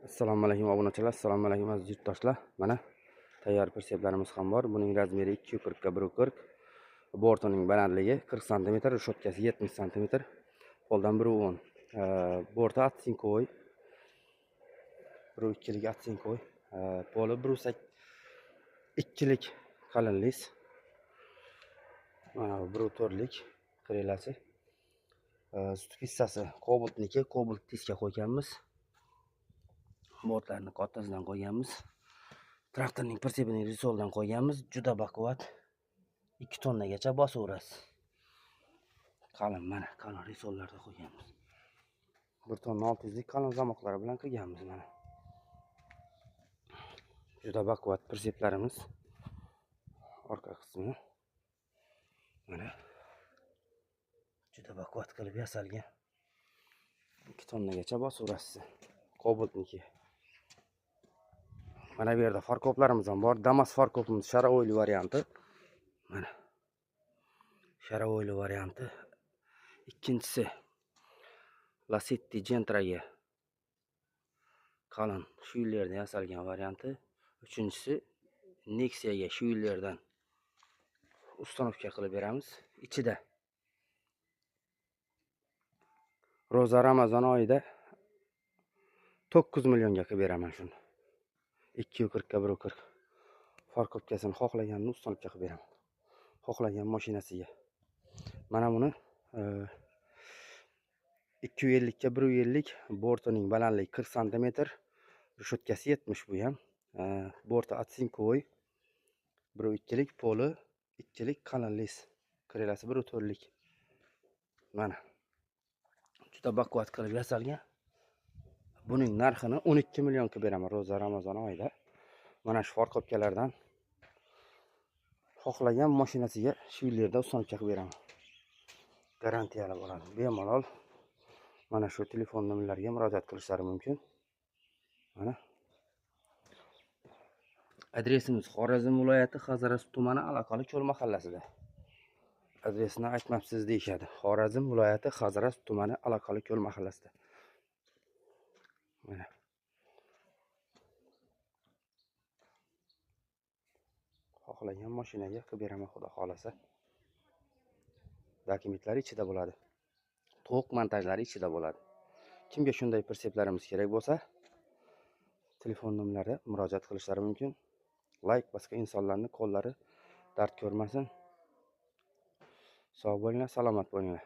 Assalomu alaykum obunachilar, assalomu alaykum aziz yurtdoshlar. Mana tayyor pritseplarimiz ham bor. Buning razmeri 240 ga 140. Bortining balandligi 40 cm, reshotkasi 70 cm. Qo'ldan 1.10. Borti atsinkoy. 1.2lik atsinkoy. Poli 1.8lik qalinlik. Mana bu 1.4lik krelasi. Stupissasi Kobaltniki, Kobalt diska qo'yganmiz. Bortlarni kattasidan qo'yganmiz. Traktorning pritsepini risoldan qo'yganmiz. Juda baquvvat. 2 tonnagacha bosaverasiz. Qalin, mana qalin risollarda qo'yganmiz. 1 tonna 600lik qalin zamoqlari bilan qilganmiz mana. Juda baquvvat pritseplarimiz. Orqa qismi mana juda baquvvat qilib yasalgan. 2 tonnagacha bosaverasiz. Kobaltniki. Mana bu yerda farkoplarimiz ham bor. Damas farkopimiz sharovoyli varianti. Mana sharovoyli varianti. Ikkinchisi Lacetti Gentraga qalin shu yillarda yasalgan varianti. Uchinchisi Nexia'ga shu yillardan ustanovka qilib beramiz. Ichida Ro'za Ramazon oyida 9 millionga qilib beraman shuni. 240 ga 140 farkopkasini xohlaganini ustanovka qilib beraman. Xohlagan mashinasiga. Mana buni 250 ga 150 bortining balandligi 40 cm, reshotkasi 70 bu ham. Borti atsinkoy 1.2lik, poli 2lik qalinlik, krelasi 1.4lik. Mana juda baquvvat qilib yasalgan. Buning narxini 12 million qilib beraman Ro'za Ramazon oyida. Mana shu farkopkalardan xohlagan mashinasiga shu yerda ustanovka qilib beraman. Garantiyali bo'ladi. Bemalol mana shu telefon nomerlariga murojaat qilishlari mumkin. Mana adresimiz Xorazm viloyati Xazarasp tumani Aloqali cho'l mahallasida. Adresini aytmabsiz deyishadi. Xorazm viloyati Xazarasp tumani Aloqali ko'l mahallasida. Mana xohlagan mashinaga qilib beraman, xudo xolasa. Dokumentlari ichida bo'ladi. To'q montajlari ichida bo'ladi. Kimga shunday pritseplarimiz kerak bo'lsa, telefon nomerlariga murojaat qilishlari mumkin. Like bosgan insonlarning qo'llari dard ko'rmasin. Sog' bo'linglar, salomat bo'linglar.